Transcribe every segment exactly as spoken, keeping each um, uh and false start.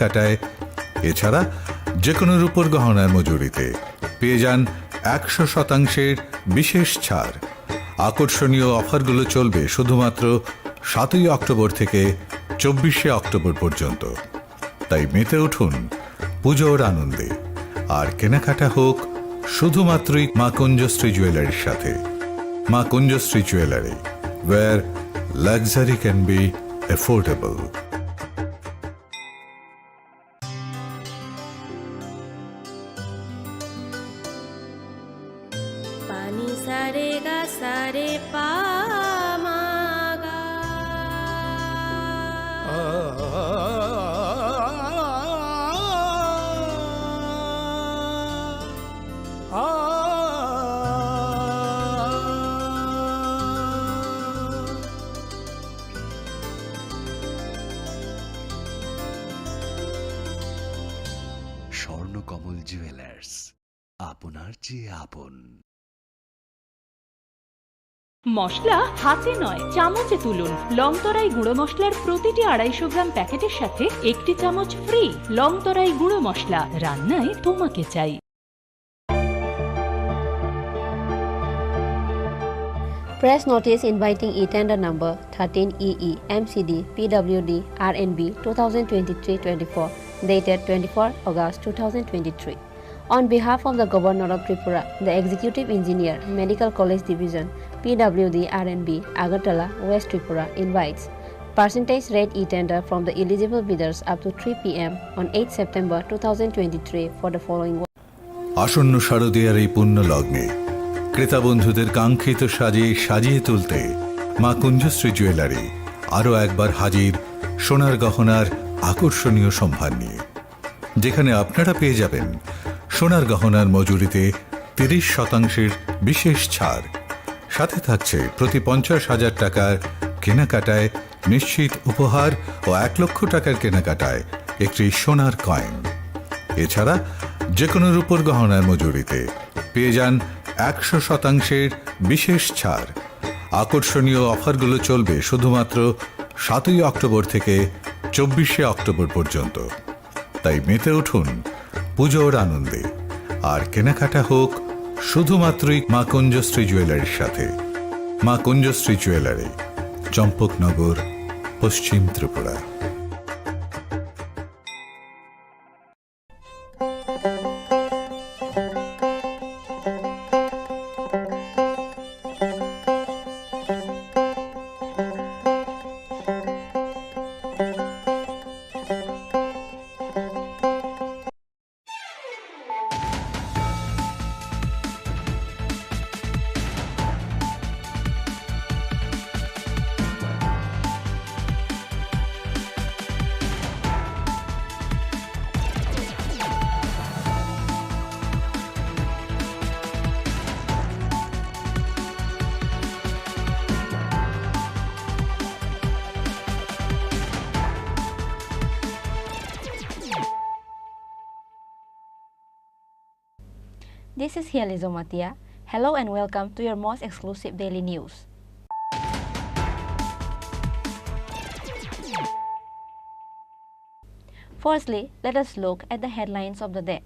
কেনাকাটায়, এছাড়া যে কোনো রূপোর গহনার মজুরিতে পেয়ে যান একশো শতাংশের বিশেষ ছাড়। আকর্ষণীয় অফারগুলো চলবে শুধুমাত্র সাতই অক্টোবর থেকে চব্বিশে অক্টোবর পর্যন্ত। তাই মেতে উঠুন পুজোর আনন্দে, আর কেনাকাটা হোক শুধুমাত্রই মা কুঞ্জশ্রী জুয়েলারির সাথে। মা কুঞ্জশ্রী jewellery, where luxury can be affordable. Pani sa re ga sa re pa ma ga. Swarnakamal jewellers, আপনার চেয়ে আপন। মশলা হাতে নয়, চামচে তুলুন। লংতরাই গুঁড়ো মশলার প্রতিটি আড়াইশো গ্রাম প্যাকেটের সাথে একটি চামচ ফ্রি। লংতরাই গুঁড়ো মশলা, রান্নায় তোমাকে চাই। Press notice inviting e-tender number thirteen E E M C D P W D R N B two thousand twenty-three twenty-four, dated twenty-four August two thousand twenty-three. On behalf of the Governor of Tripura, the Executive Engineer, Medical College Division, P W D R N B, Agartala, West Tripura, invites percentage rate e-tender from the eligible bidders up to three P M on eighth September two thousand twenty-three for the following work. আসন্ন শারদীয়ার এই পুণ্য লগ্নে ক্রেতা বন্ধুদের কাঙ্ক্ষিত সাজে সাজিয়ে তুলতে মা কুঞ্জশ্রী জুয়েলারি আরও একবার হাজির সোনার গহনার আকর্ষণীয় সম্ভার নিয়ে, যেখানে আপনারা পেয়ে যাবেন সোনার গহনার মজুরিতে তিরিশ শতাংশের বিশেষ ছাড়, সাথে থাকছে প্রতি পঞ্চাশ হাজার টাকার কেনাকাটায় নিশ্চিত উপহার ও এক লক্ষ টাকার কেনাকাটায় একটি সোনার কয়েন। এছাড়া যে কোনো রূপোর গহনার মজুরিতে পেয়ে যান একশো শতাংশের বিশেষ ছাড়। আকর্ষণীয় অফারগুলো চলবে শুধুমাত্র সাতই অক্টোবর থেকে চব্বিশে অক্টোবর পর্যন্ত। তাই মেতে উঠুন পুজোর আনন্দে, আর কেনাকাটা হোক শুধুমাত্রই মা কুঞ্জশ্রী জুয়েলারির সাথে। মা কুঞ্জশ্রী জুয়েলারি, চম্পকনগর, পশ্চিম Tripura. This is Hiali Jomatia. Hello and welcome to your most exclusive daily news. Firstly, let us look at the headlines of the day.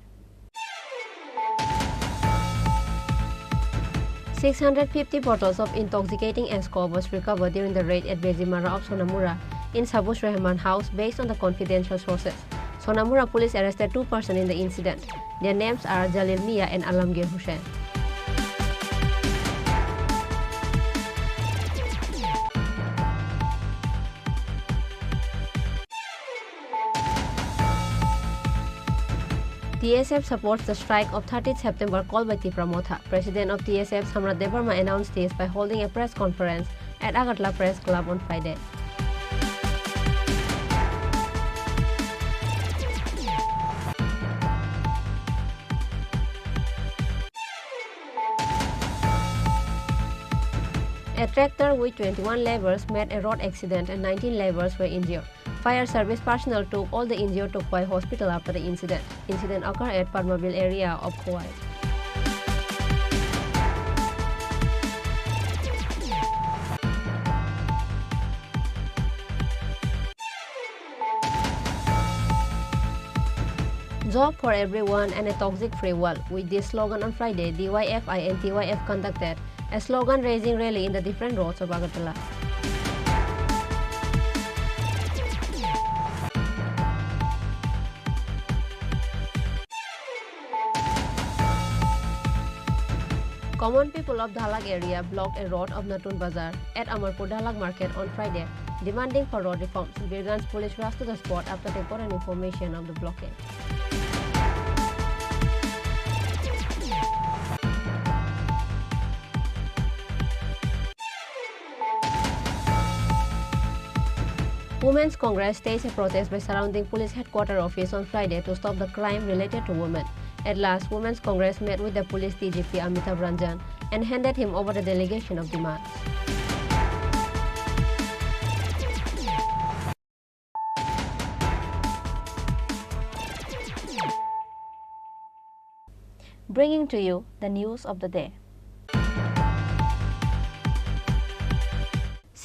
Six hundred fifty bottles of intoxicating alcohol was recovered during the raid at Bejimara of Sonamura in Sabus Rahman house, based on the confidential sources. Sonamura police arrested two persons in the incident. Their names are Jalil Mia and Alamgir Hussain. T S F supports the strike of thirtieth September called by Tipra Motha. President of T S F, Samrat Debbarma, announced this by holding a press conference at Agartala Press Club on Friday. A tractor with twenty-one labourers met a road accident and nineteen labourers were injured. Fire service personnel took all the injured to Khowai Hospital after the incident. Incident occurred at Padmaville area of Khowai. Job for everyone and a toxic free world. With this slogan on Friday, D Y F I and T Y F conducted a slogan raising rally in the different roads of Agartala. Common people of Dhalak area blocked a road of Natun Bazar at Amarpur Dhalak Market on Friday, demanding for road reforms. Birganj police rushed to the spot after they got an information of the blockade. Women's Congress staged a protest by surrounding police headquarter office on Friday to stop the crime related to women. At last, Women's Congress met with the police D G P Amitabh Ranjan and handed him over the delegation of demands. Bringing to you the news of the day.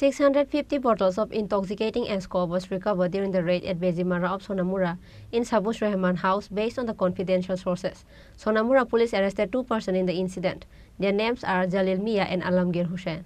Six hundred fifty bottles of intoxicating Ascoff was recovered during the raid at Bejimara of Sonamura in Sabus Rahman house, based on the confidential sources. Sonamura police arrested two persons in the incident. Their names are Jalil Mia and Alamgir Hussain.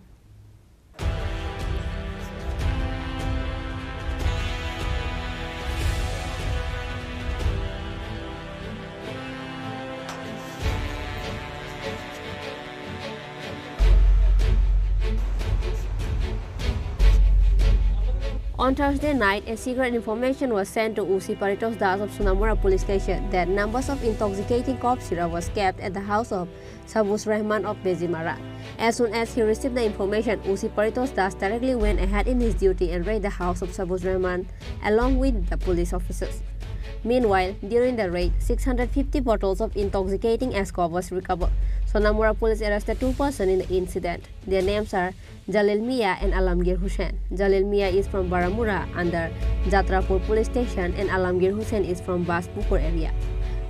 On Thursday night, a secret information was sent to O C Paritos Das of Sonamura Police Station that numbers of intoxicating cough syrup was kept at the house of Sabus Rahman of Bejimara. As soon as he received the information, O C Paritos Das directly went ahead in his duty and raided the house of Sabus Rahman along with the police officers. Meanwhile, during the raid, six hundred fifty bottles of intoxicating Ascoff was recovered. Sonamura police arrested two persons in the incident. Their names are Jalil Mia and Alamgir Hussain. Jalil Mia is from Baramura under Jatrapur Police Station and Alamgir Hussain is from Baspukur area.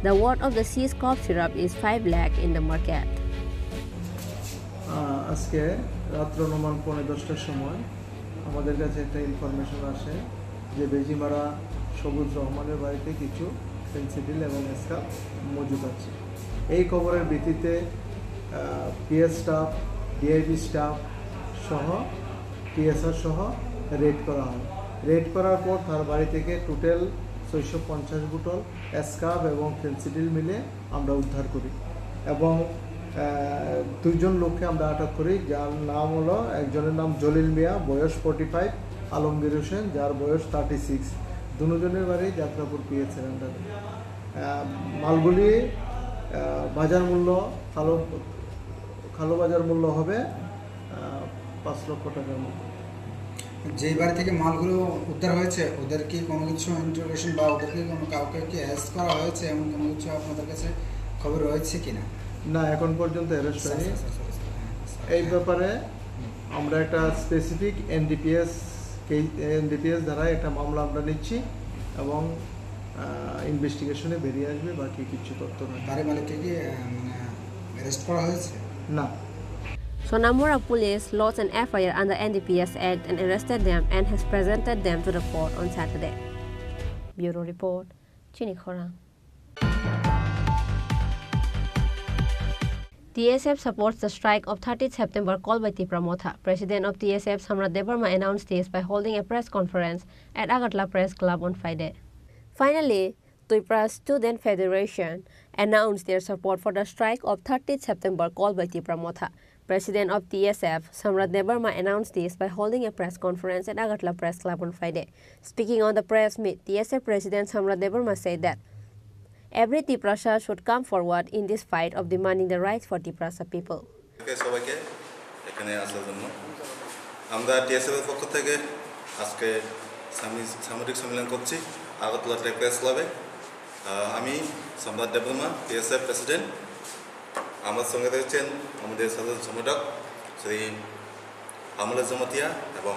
The worth of the seized cough syrup is five lakh in the market. আহ, আজকে রাত্র অনুমান পৌনে দশটার সময় আমাদের কাছে একটা ইনফরমেশন আসে যে বেজিমারা সবুজ রহমানের বাড়িতে কিছু ফেন্সিডিল এবং স্কাপ মজুদ আছে। এই খবরের ভিত্তিতে, আহ, পিএস স্টাফ, ডিআইবি স্টাফ সহ, টিএসআর সহ রেড করা হয়। রেড করার পর তার বাড়ি থেকে টোটাল ছয়শো পঞ্চাশ বোতল স্কাপ এবং ফেন্সিডিল মিলে আমরা উদ্ধার করি এবং, আহ, দুইজন লোককে আমরা আটক করি, যার নাম হলো, একজনের নাম জলিল মিয়া, বয়স ফর্টি ফাইভ, আলমগীর হোসেন, যার বয়স থার্টি সিক্স। দুজনের বাড়ি যাত্রাপুর পিএসের আন্ডারে। আহ, মালগুলি, আহ, বাজার মূল্য, কালো, কালো বাজার মূল্য হবে, আহ, পাঁচ লক্ষ টাকার মতো। যেই বাড়ি থেকে মালগুলো উদ্ধার হয়েছে, ওদের কি কোনো কিছু ইন্টারোগেশন বা ওদেরকে কোনো কাউকে কি অ্যারেস্ট করা হয়েছে, এমন কোনো কিছু আপনাদের কাছে খবর রয়েছে কিনা? না, এখন পর্যন্ত অ্যারেস্ট হয়নি। এই ব্যাপারে আমরা একটা স্পেসিফিক এনডিপিএস, এনডিপিএস দ্বারা একটা মামলা আমরা নিচ্ছি এবং, আহ, ইনভেস্টিগেশনে বেরিয়ে আসবে বাকি কিছু তথ্য। বাড়ি মালিককে কি, আহ, মানে, অ্যারেস্ট করা হয়েছে? না। Sonamura police lodged an F I R under N D P S Act and arrested them and has presented them to the court on Saturday. Bureau report, Chini Khorang. T S F supports the strike of thirtieth September called by Tipra Motha. President of T S F Samrat Debbarma announced this by holding a press conference at Agartala Press Club on Friday. Finally, Tripura Student Federation announced their support for the strike of thirtieth September called by Tipra Motha. President of T S F, Samrat Debbarma, announced this by holding a press conference at Agartala Press Club on Friday. Speaking on the press meet, T S F President Samrat Debbarma said that every Tiprasa should come forward in this fight of demanding the rights for Tiprasa people. সবাইকে এখানে আসার জন্য। আমরা টিএসএফ এর পক্ষ থেকে আজকে সামি-, সামরিক সম্মেলন করছি আগরতলা টেক প্রেস ক্লাবে। আহ, আমি সম্রাট দেববর্মা, টিএসএফ প্রেসিডেন্ট। আমার সঙ্গে রয়েছেন আমাদের সাধারণ সম্পাদক শ্রী আমলেশ জমাতিয়া এবং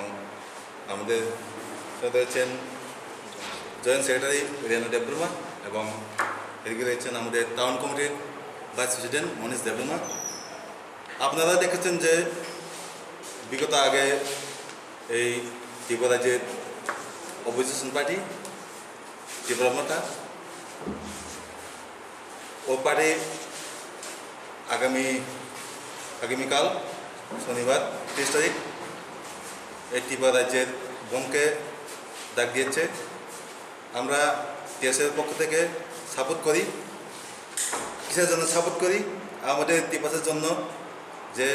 আমাদের সাথে রয়েছেন জয়েন্ট সেক্রেটারি রিয়ানা দেববর্মা এবং এদিকে রয়েছেন আমাদের টাউন কমিটির ভাইস প্রেসিডেন্ট মনীষ দেববর্মা। আপনারা দেখেছেন যে বিগত আগে এই ত্রিপুরা রাজ্যের অপোজিশন পার্টি ত্রিপুরা মথা ও পার্টি আগামী, আগামীকাল শনিবার তেইশ তারিখ এই ত্রিপুরা রাজ্যের বন্ধকে ডাক দিয়েছে। আমরা টিএসএফ পক্ষ থেকে সাপোর্ট করি। কিসের জন্য সাপোর্ট করি? আমাদের ত্রিপুরার জন্য যে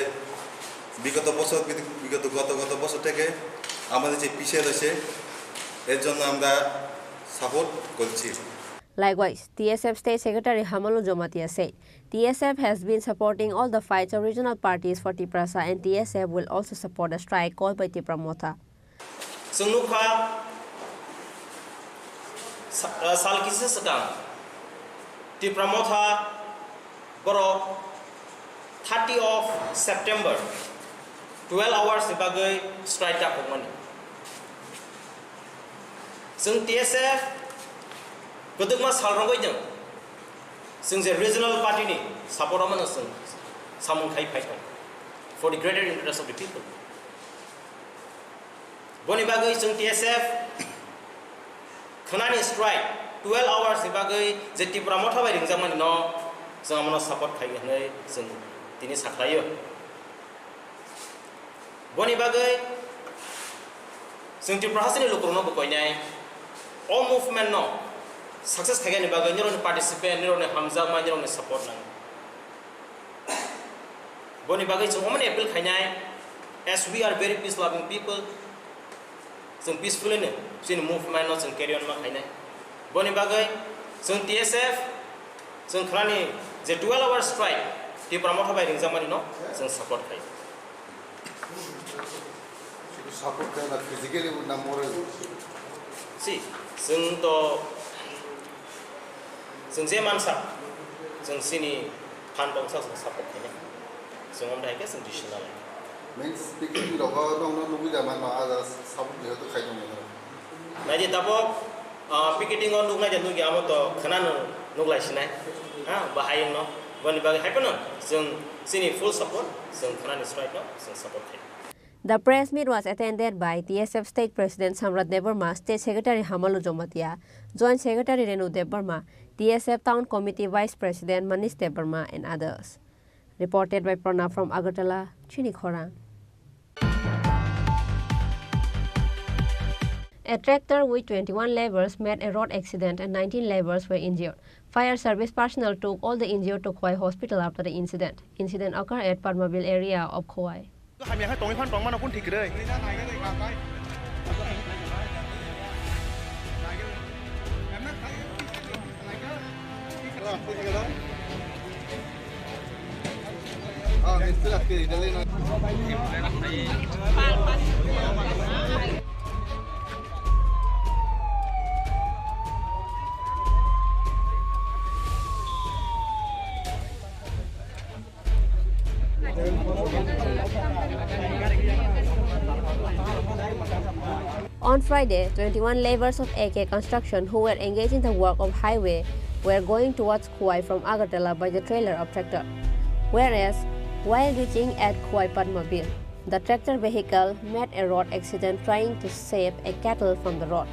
বিগত বছর, বিগত, গত, গত বছর থেকে আমাদের যে পিছিয়ে রয়েছে, এর জন্য আমরা সাপোর্ট করছি। Likewise, T S F State Secretary Hamalu Jamatia said, T S F has been supporting all the fights of regional parties for Tiprasa and T S F will also support the strike called by Tipra Motha. Chwng nukha, sa-, ah, sal kisa swkang Tipra Motha borok thirty of September twelve hours ni bagwi strike dakhokmani. Chwng T S F kwdwkma sal rwgwi nwng chwng je regional party ni support rwmano chwng samung khai phai thang for the greater interest of the people. Boni bagwi chwng T S F khwnani strike twelve hours ni bagwi je Tipra Motha bai ringjakmani no chwng amono support khai hwnwi chwng tini sakhlaio. Boni bagwi chwng Tripura hasteni lukurokno bo koinai o movement no success khaikani bagwi nirokni participant, nirokni hamjakma, nirokni support nango. Boni bagwi chwng omoni appeal khainai, as we are very peace loving people, chwng peacefully no chini movement no chwng carry on ma khainai. Boni bagwi chwng T S F, chwng khwnani je twelve hour strike Tipra Motha bai ringjakmani no chwng support khai. Support khai na physically na moral? Si, chwng to, chwng je mansa, chwng chini phan tongsa chwng support khainai. Chwng omdai khe chwng decision nalai. Main speaking rogo nongno nugwi da manno, ada support jehetu khai tongmani. Naidi tabok, ah, picketing o nuknai de nukya, amo to khwnano nuklai sinai. Ha, bahai wngno. Boni bagwi hai phano chwng chini full support, chwng khwnani strike no chwng support khai. The press meet was attended by T S F State President Samrat Debbarma, State Secretary Hamalu Jamatia, Joint Secretary Renu Debbarma, T S F Town Committee Vice President Manish Debbarma and others. Reported by Pranab from Agartala, Chini Khorang. A tractor with twenty-one labourers met a road accident and nineteen labourers were injured. Fire service personnel took all the injured to Khowai Hospital after the incident. Incident occurred at Padmabil area of Khowai. Hamya khe tongwi phan tongmano kun thik kwrwi. On Friday, twenty-one labourers of A K Construction who were engaged in the work of highway were going towards Khowai from Agartala by the trailer of tractor. Whereas, while reaching at Khowai Padmabil, the tractor vehicle met a road accident trying to save a cattle from the road.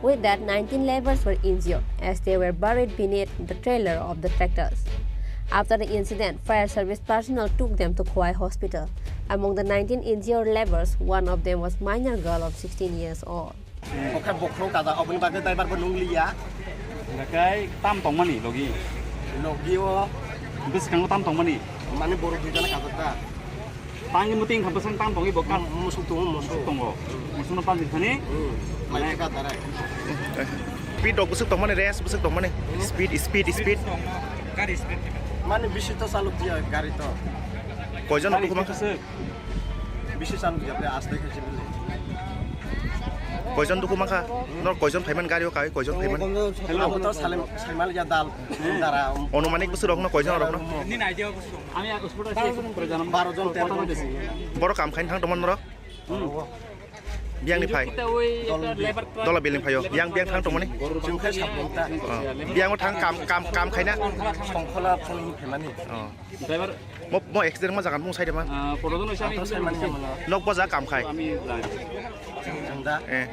With that, nineteen labourers were injured as they were buried beneath the trailer of the tractors. After the incident, fire service personnel took them to Khowai Hospital. Among the nineteen injured labourers, one of them was minor girl of sixteen years old. Oke, bokhorok kaja, oboni bagwi driver bo nungliya. Nakai tam tongmani logi? Logi o. Bwskango tam tongmani? Mane borok duijana kajakta. Tangni muting kha bwswk tang tongwi bo ka? Mu-, musuk tongo, musuk. Musuk tongo. Musukno pan thani? Hmm. Mane ka darai. Speed rok bwswk tongmani, race bwswk tongmani. Speed, speed, speed. Gari speed. Mane bisi to chalok diya gari to. Koijon rok bwswk? Bisi chalok diya, aste khe chibili. Koijon dukhu mankha? Nor koijon phaiman gari o kai, koijon phaiman? Abo to salem, saimal ya dal, dara. Onumanik bwswk rokno koijon rokno? Nini idea bwswk? Baro jon, tero jon. Borok kam khaina thang tongmani norok? Hmm. Biyangni phai? Kita oi, dol ekta bi-, lebar truck. Dola building phaio. Biyang, biyang thang tongmani? Chwng khai sabunta. Oh. Biyango thang kam, kam, kam khaina? Songkhola phone phaimani. Oh. Driver? Mo, mo accident ma jagan mung saide man? Ah, koto jon oisa. Ang to saimani amala. Nok boja kam khai? Ami jai. Ang da? Eh.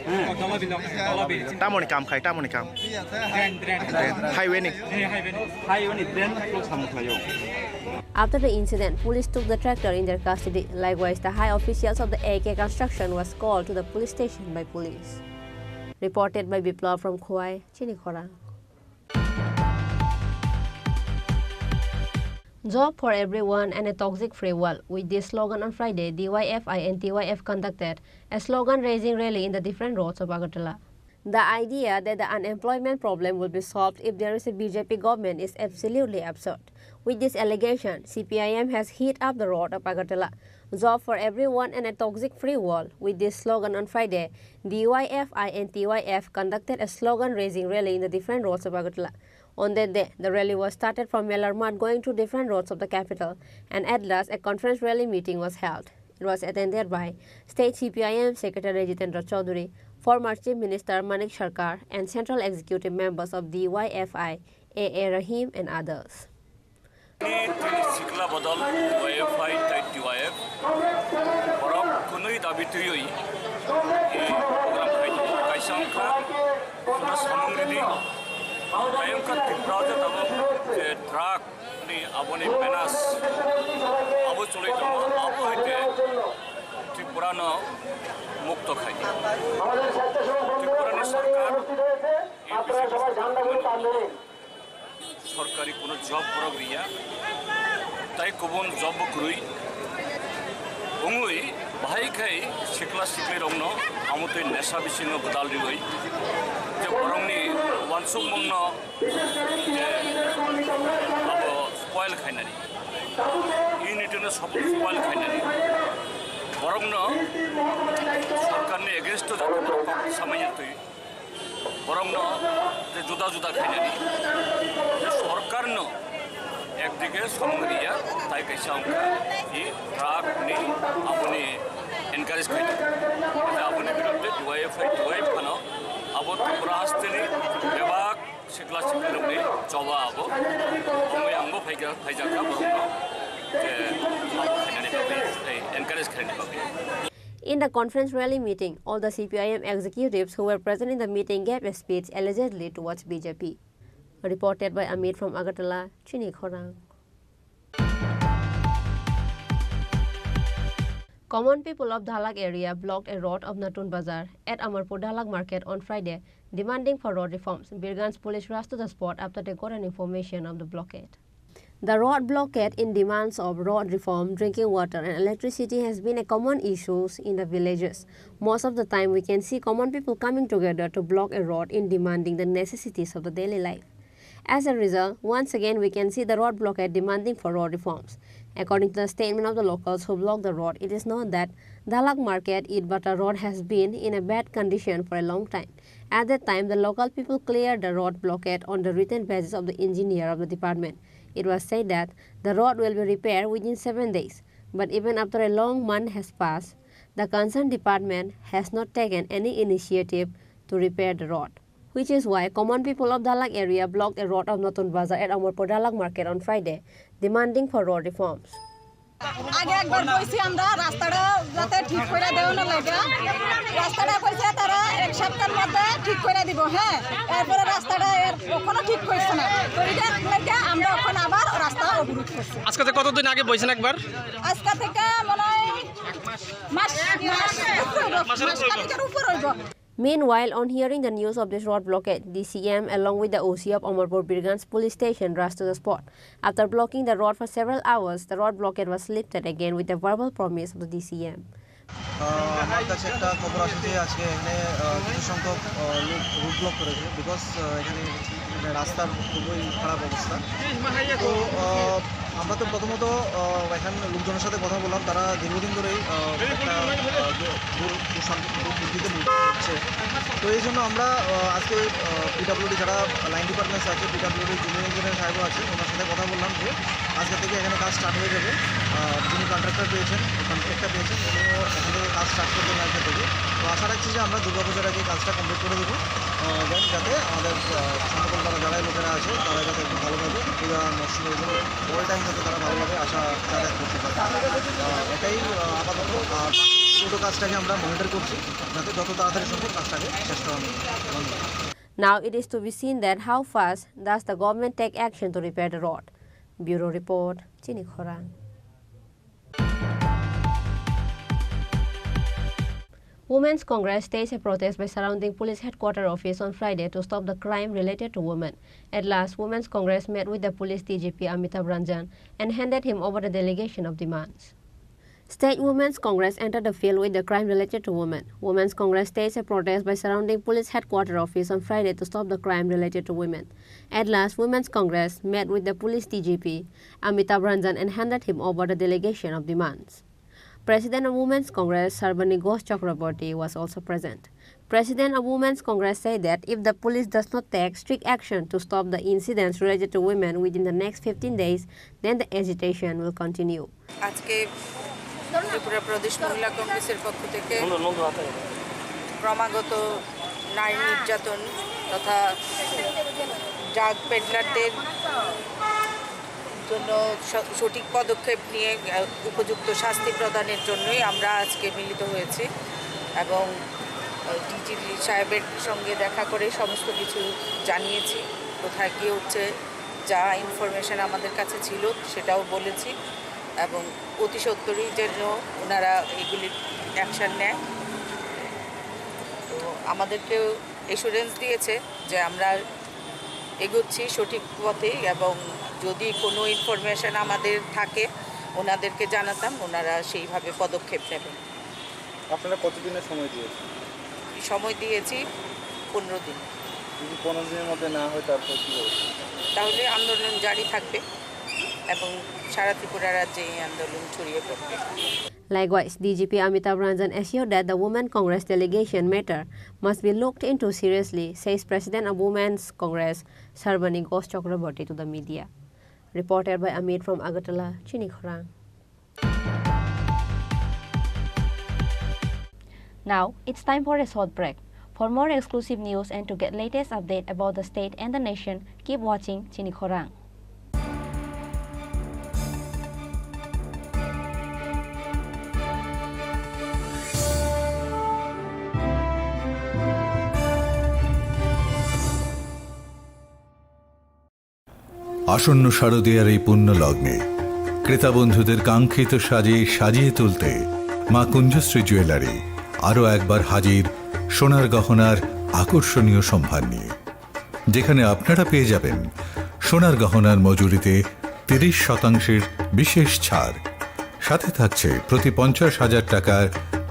Tamoni kam khai, tamoni kam. Drain, drain. Drain. Highway ni. Highway ni drain close samung khlaio. After the incident, police took the tractor in their custody. Likewise, the high officials of the A K Construction was called to the police station by police. Reported by Biplab from Khowai, Chini Khorang. Job for everyone and a toxic free world. With this slogan on Friday, D Y F I and T Y F conducted a slogan raising rally in the different roads of Agartala. The idea that the unemployment problem will be solved if there is a B J P government is absolutely absurd. With this allegation, C P I M has hit up the road of Agartala. Job for everyone and a toxic free world. With this slogan on Friday, D Y F I and T Y F conducted a slogan raising rally in the different roads of Agartala. On that day, the rally was started from Melar Mart going to different roads of the capital, and at last a conference rally meeting was held. It was attended by State C P I M Secretary Jitendra Chaudhary, former Chief Minister Manik Sarkar, and Central Executive members of D Y F I, A A Rahim, and others. Tini sikla bodol Y F I tai T Y F borok kunui dabi twiwi, eh, program khai tongo. Kaisa wngkha, khuna samung ridi, tai wngkha Tripura o je tabuk je drug ni aboni menace abo choli tongo, abo hai khe Tripura no mukto khai. Tripura ni sarkar, eh, B J P sarkar, sorkari kuno job borok riya, tai kubun job bo kwrwi wngwi bahai khai sikla siklirokno amotwi nesa bisingo gwdal riwi je borokni uansukmungno je abo spoil khainani, unity no support spoil khainani, borokno sorkarni against o jotoni kok samanya twi. Borokno je juda juda khainani, sorkarno ekdike samung riya, tai kaisa wngkha i drug ni aboni encourage khainani. Aboni biruddhe D Y F I, D Y F I phano abo Tripura hasteni bebak sikla siklirokni choba abo. Omo angbo phaikha, phaijakha borokno je abo khainani bagwi, tei encourage khainani bagwi. In the conference rally meeting, all the C P I M executives who were present in the meeting gave a speech allegedly towards B J P. Reported by Amit from Agartala, Chini Khorang. Common people of Dhalak area blocked a road of Natun Bazar at Amarpur Dhalak Market on Friday, demanding for road reforms. Birganj police rushed to the spot after they got an information of the blockade. The road blockade in demands of road reform, drinking water and electricity has been a common issues in the villages. Most of the time we can see common people coming together to block a road in demanding the necessities of the daily life. As a result, once again we can see the road blockade demanding for road reforms. According to the statement of the locals who blocked the road, it is known that Dhalak Market Itbata road has been in a bad condition for a long time. At that time, the local people cleared the road blockade on the written basis of the engineer of the department. It was said that the road will be repaired within seven days. But even after a long month has passed, the concerned department has not taken any initiative to repair the road, which is why common people of Dhalak area blocked a road of Natun Bazar at Amarpur Dhalak Market on Friday, demanding for road reforms. আগে একবার কইছি আমরা রাস্তাটা যাতে ঠিক করে দেওয়ানো লাগে। রাস্তাটা কইছে তারা এক সপ্তাহের মধ্যে ঠিক করে দিব, হ্যাঁ। এরপরে রাস্তাটা এর কখনো ঠিক করছে না। তো এটার লেগে আমরা এখন আবার রাস্তা অবরোধ করছি। আজকে তো কতদিন আগে বইছেন একবার? আজকে থেকে মনে হয় মাস, মাস উপরে হইব, মাস খানিকের উপর হইব। Meanwhile, on hearing the news of this road blockade, D C M, along with the O C of Amarpur Birganj Police Station, rushed to the spot. After blocking the road for several hours, the road blockade was lifted again with the verbal promise of the D C M. আহ, আমার কাছে একটা খবর আসে যে আজকে এখানে, আহ, কিছু সংখ্যক, আহ, লোক রোড ব্লক করেছে, বিকজ, আহ, এখানে মানে রাস্তার খুবই খারাপ অবস্থা। তো, আহ, আমরা তো প্রথমত, আহ, এখানে লোকজনের সাথে কথা বললাম, তারা দীর্ঘদিন ধরেই, আহ, একটা, আহ, দু-, দূর, দূর সম্পর্ক, দূর দূর দিতে হচ্ছে। তো এই জন্য আমরা, আহ, আজকে, আহ, পিডাব্লিউডি যারা লাইন ডিপার্টমেন্টস আছে, পিডাব্লিউডি জুনিয়র ইঞ্জিনিয়ার সাহেবও আছে, ওনার সাথে কথা বললাম যে আজকে থেকে এখানে কাজ স্টার্ট হয়ে যাবে। আহ, যিনি কন্ট্রাক্টর পেয়েছেন, কন্ট্রাক্টর পেয়েছেন, উনিও এখান থেকে কাজ স্টার্ট করবেন আজকে থেকে। তো আশা রাখছি যে আমরা দুর্গাপূজার আগে কাজটা কমপ্লিট করে দেবো। আহ, দেন যাতে আমাদের, আহ, সমতল পাড়া যারাই লোকেরা আছে, তারা যাতে একটু ভালোভাবে পূজা মরশুমের জন্য অল টাইম যাতে তারা ভালোভাবে আসা যাতায়াত করতে পারে। আহ, এটাই, আহ, আপাতত। আর পুরো কাজটাকে আমরা মনিটর করছি, যাতে যত তাড়াতাড়ি সম্ভব কাজটাকে শেষ করা হয়। ধন্যবাদ। Now it is to be seen that how fast does the government take action to repair the road. Bureau report, Chini Khorang. Women's Congress staged a protest by surrounding police headquarter office on Friday to stop the crime related to women. At last, Women's Congress met with the police D G P Amitabh Ranjan and handed him over the delegation of demands. State Women's Congress entered the field with the crime related to women. Women's Congress staged a protest by surrounding police headquarter office on Friday to stop the crime related to women. At last, Women's Congress met with the police D G P, Amitabh Ranjan, and handed him over the delegation of demands. President of Women's Congress, Sarbani Ghosh Chakraborty, was also present. President of Women's Congress said that if the police does not take strict action to stop the incidents related to women within the next fifteen days, then the agitation will continue. আজকে ত্রিপুরা প্রদেশ মহিলা কংগ্রেসের পক্ষ থেকে ক্রমাগত নারী নির্যাতন তথা ড্রাগ পেডলারদের জন্য স-, সঠিক পদক্ষেপ নিয়ে, আহ, উপযুক্ত শাস্তি প্রদানের জন্যই আমরা আজকে মিলিত হয়েছি এবং, আহ, ডিজি সাহেবের সঙ্গে দেখা করে সমস্ত কিছু জানিয়েছি। কোথায় কি হচ্ছে, যা ইনফরমেশন আমাদের কাছে ছিল সেটাও বলেছি এবং অতি সত্বরই যেন ওনারা এগুলি অ্যাকশন নেয়। তো আমাদেরকেও অ্যাসুরেন্স দিয়েছে যে আমরা এগোচ্ছি সঠিক পথে এবং যদি কোনো ইনফরমেশন আমাদের থাকে ওনাদেরকে জানাতাম, ওনারা সেইভাবে পদক্ষেপ নেবেন। আপনারা কতদিনের সময় দিয়েছেন? সময় দিয়েছি পনেরো দিন। যদি পনেরো দিনের মধ্যে না হয়, তারপর কী হবে? তাহলে আন্দোলন জারি থাকবে এবং সারা ত্রিপুরা রাজ্যে এই আন্দোলন ছড়িয়ে পড়বে। Likewise, D G P Amitabh Ranjan assured that the Women Congress delegation matter must be looked into seriously, says President of Women's Congress, Sarbani Ghosh Chakraborty, to the media. Reported by Amit from Agartala, Chini Khorang. Now, it's time for a short break. For more exclusive news and to get latest update about the state and the nation, keep watching Chini Khorang. আসন্ন শারদীয়ার এই পুণ্য লগ্নে ক্রেতা বন্ধুদের কাঙ্ক্ষিত সাজে সাজিয়ে তুলতে মা কুঞ্জশ্রী জুয়েলারি আরও একবার হাজির সোনার গহনার আকর্ষণীয় সম্ভার নিয়ে, যেখানে আপনারা পেয়ে যাবেন সোনার গহনার মজুরিতে তিরিশ শতাংশের বিশেষ ছাড়, সাথে থাকছে প্রতি পঞ্চাশ হাজার টাকার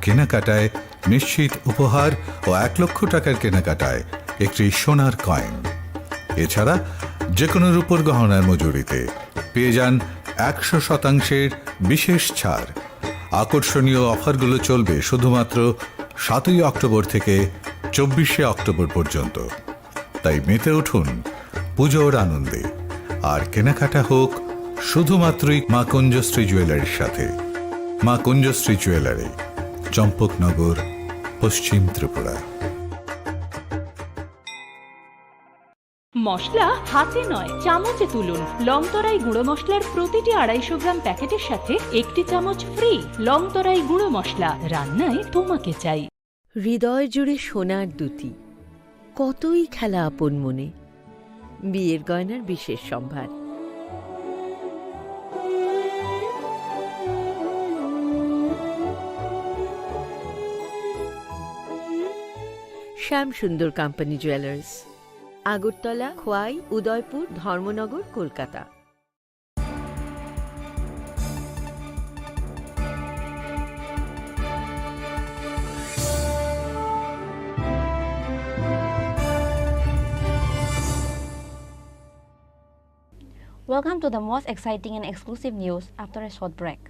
কেনাকাটায় নিশ্চিত উপহার ও এক লক্ষ টাকার কেনাকাটায় একটি সোনার কয়েন। এছাড়া যে কোনো রূপোর গহনার মজুরিতে পেয়ে যান একশো শতাংশের বিশেষ ছাড়। আকর্ষণীয় অফারগুলো চলবে শুধুমাত্র সাতই অক্টোবর থেকে চব্বিশে অক্টোবর পর্যন্ত। তাই মেতে উঠুন পুজোর আনন্দে, আর কেনাকাটা হোক শুধুমাত্রই মা কুঞ্জশ্রী জুয়েলারির সাথে। মা কুঞ্জশ্রী জুয়েলারি, চম্পকনগর, পশ্চিম ত্রিপুরা। মশলা হাতে নয়, চামচে তুলুন। লংতরাই গুঁড়ো মশলার প্রতিটি আড়াইশো গ্রাম প্যাকেটের সাথে একটি চামচ ফ্রি। লংতরাই গুঁড়ো মশলা, রান্নায় তোমাকে চাই। হৃদয় জুড়ে সোনার দ্যুতি, কতই খেলা আপন মনে। বিয়ের গয়নার বিশেষ সম্ভার। শ্যাম সুন্দর কোম্পানি জুয়েলার্স, আগরতলা, খোয়াই, উদয়পুর, ধর্মনগর, Kolkata. Welcome to the most exciting and exclusive news after a short break.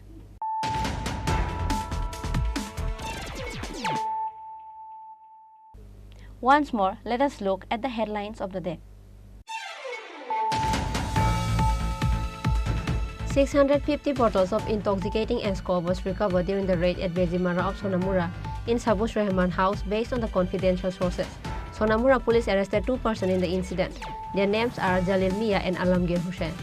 Once more, let us look at the headlines of the day. Six hundred fifty bottles of intoxicating ascov was recovered during the raid at Bejimara of Sonamura in Sabus Rehman house, based on the confidential sources. Sonamura police arrested two persons in the incident. Their names are Jalil Mia and Alamgir Hussain.